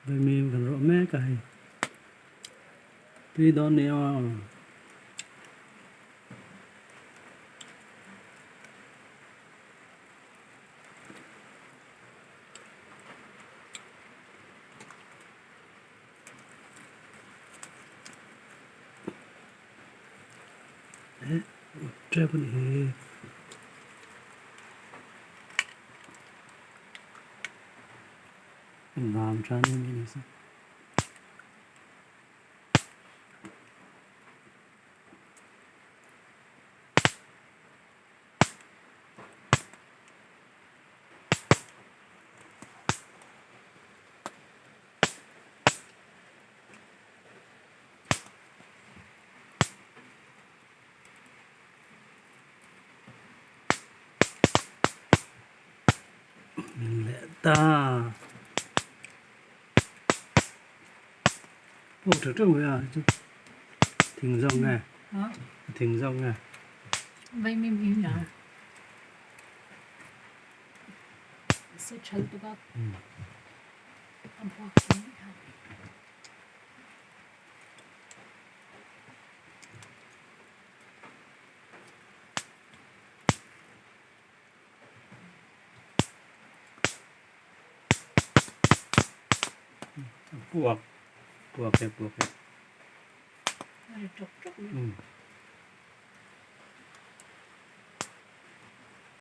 Vaimim kan rawh mek a hei. Tui dawn ni aw. Eh, tep a nih hi. Engvang tan em em nise. Min leh ta. Pawh tha teuh mai a chu thing zawk nge thing zawk nge. Vaimim hi nia. Se thal tuk a. A buak thei nih kha. Puak puak e puak e. A ri ṭawk ṭawk mai.